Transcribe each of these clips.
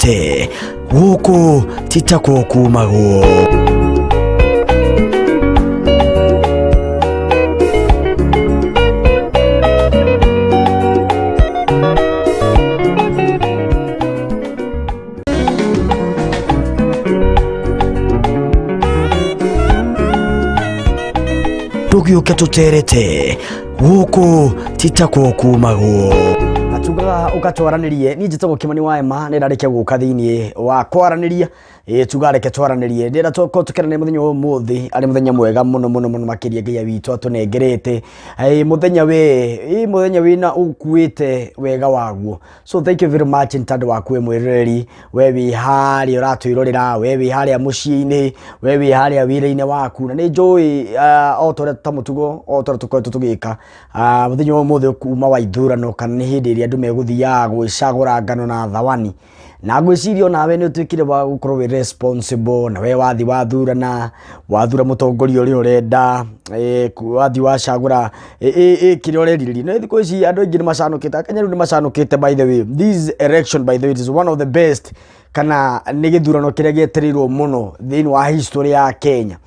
Tũterete gũkũ ti takuo kumagwo. Tũgĩũke tũterete gũkũ ti takuo kumagwo. Tugaga ũgatwaranĩrie niĩ njĩtagwo Kĩmani wa Emma nĩ ndarĩkia gũka thĩinĩ wa kwaranĩria. Ĩĩ tuga reke twaranĩrie, ndĩrenda tũkorwo tũkĩaranĩria mũthenya wa ũmũthĩ arĩ mũthenya mwega mũno mũno mũno makĩria Ngai witũ atũnengerete. Ĩĩ mũthenya we, ĩĩ mũthenya wĩna ũkuĩte wega waguo. So thank you very much nĩ tondũ waku we mwĩroreri, we wĩ harĩa ũratwĩrorera, we wĩ harĩa mũciĩ-inĩ, we wĩ harĩa wĩra-inĩ waku. Na nĩ njũĩ o ta ũrĩa ta mũtugo o ta ũrĩa tũkoretwo tũgĩka, mũthenya wa ũmũthĩ kuma wa ithurano kana nĩ hĩndĩ ĩrĩa andũ megũthiaga gwĩcagũra ngano na thawani. Na ngwĩciria onawe nĩ ũtuĩkire wa gũkorwo wĩ responsible na we wathiĩ wathurana, wathura mũtongoria ũrĩa ũrenda, wathiĩ wacagũra kĩrĩa ũrerirĩria. Nĩ thikũ ici andũ aingĩ nĩ macanũkĩte, Akenya rĩu nĩ macanũkĩte by the way. This election by the way it is one of the best kana nĩ gĩthurano kĩrĩa gĩetereirwo mũno thĩinĩ wa history ya Kenya.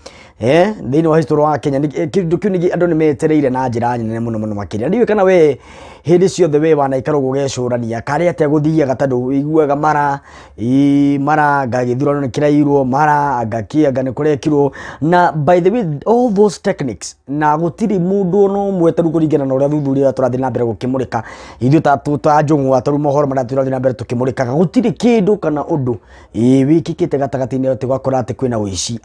Thĩinĩ wa history wa Kenya kĩndũ kĩu andũ nĩ metereire na njĩra nene mũno mũno makĩria. Ndiũĩ kana we hĩndĩ ciothe we wanaikara ũguo ũgecũrania karĩ atĩa gũthiaga tondũ ũiguaga mara ĩ mara anga gĩthurano nĩ kĩrairwo, mara anga kĩ anga nĩ kũrekirwo. Na by the way all those techniques na gũtirĩ mũndũ ona ũmwe tarĩu kũringana na ũrĩa thuthuria ũrĩa tũrathiĩ na mbere gũkĩmũrĩka ithuĩ ta njũng'wa tarĩu mohoro marĩa tũrathiĩ na mbere tũkĩmũrĩkaga gũtirĩ kĩndũ kana ũndũ ĩ wĩkĩkĩte gatagatĩ-inĩ atĩ ũgakora atĩ kwĩna ũici.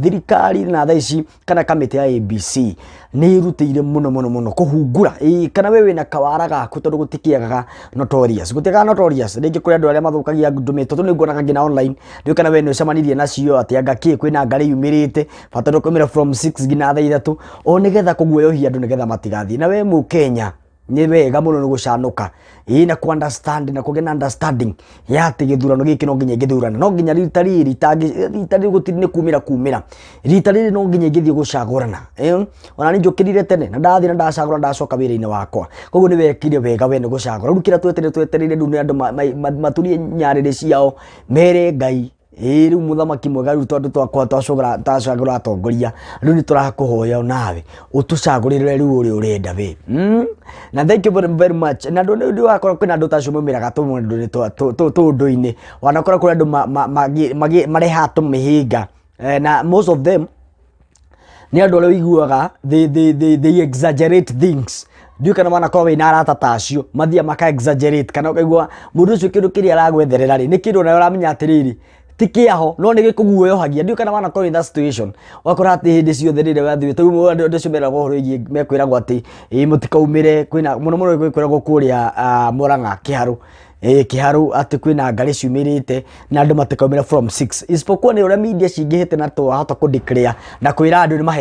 Thirikari na thaa ici kana kamĩtĩ ya ABC nĩ ĩrutĩire mũno mũno mũno kũhungura ĩ kana we wĩna kawara gaku tondũ gũtikĩagaga notorious, gũtiagaga notorious. Rĩngĩ kũrĩ andũ arĩa mathũkagia ndũmĩtwo tondũ nĩ nguonaga nginya online, ndiũĩ kana we nĩ ũcemanirie nacio atĩ anga kĩ kwĩna ngari yumĩrĩte bata ndũkaumĩra from 6 nginya thaa 3 o nĩgetha kũguoyohia andũ nĩgetha matigathiĩ. Na we mũkenya nĩ wega mũno nĩ gũcanũka ĩ na kũ understand na kũgĩa na understanding ya atĩ gĩthurano gĩkĩ no nginya ingĩthurana, no nginya rita rĩrĩ rita rĩrĩ gũtirĩ nĩ kumĩra kumĩra, rita rĩrĩ no nginya ingĩthiĩ gũcagũrana. Ona niĩ njũkĩrire tene na ndathiĩ na ndacagũra ndacoka wĩra-inĩ wakwa, koguo nĩ wekire wega we nĩ gũcagũra. Rĩu kĩrĩa twetereire twetereire rĩu nĩ andũ maturie nyarĩrĩ ciao mere Ngai ĩ rĩu mũthamaki mwega rĩu tondũ twakwa twacagũra atongoria rĩu nĩ tũrakũhoya onawe ũtũcagũrĩre rĩu ũrĩa ũrenda we. Na thank you very, very much. Na andũ nĩ wakora kwĩna andũ ta acio maumĩraga tũũndũ-inĩ, wanakora kũrĩ andũ marehaga tũmĩhĩnga, na most of them nĩ andũ arĩa ũiguaga they exaggerate things. Ndiũĩ kana wanakorwo wĩna arata ta acio mathiaga maka exaggerate, kana ũkaigua mũndũ ũcio kĩndũ kĩrĩa aragwetherera rĩ nĩ kĩndũ onawe ũramenya atĩrĩrĩ ti kĩaho no nĩ gĩkũguoyohagia. Ndiũĩ kana wanakorwo in that situation ũgakora atĩ hĩndĩ ciothe rĩrĩa wathiĩ tarĩu andũ acio meragwo ũhoro wĩgiĩ mekwĩragwo atĩ ĩ mũtikaumĩre kwĩna mũno mũno gwĩkwĩragwo kũrĩa Murang'a Kĩharũ, ĩ Kĩharũ atĩ kwĩna ngari ciumĩrĩte na andũ matikaumĩre from 6 isipokuwa nĩ ũrĩa media cingĩhĩte na twahota kũ declare na kwĩra andũ nĩ mahe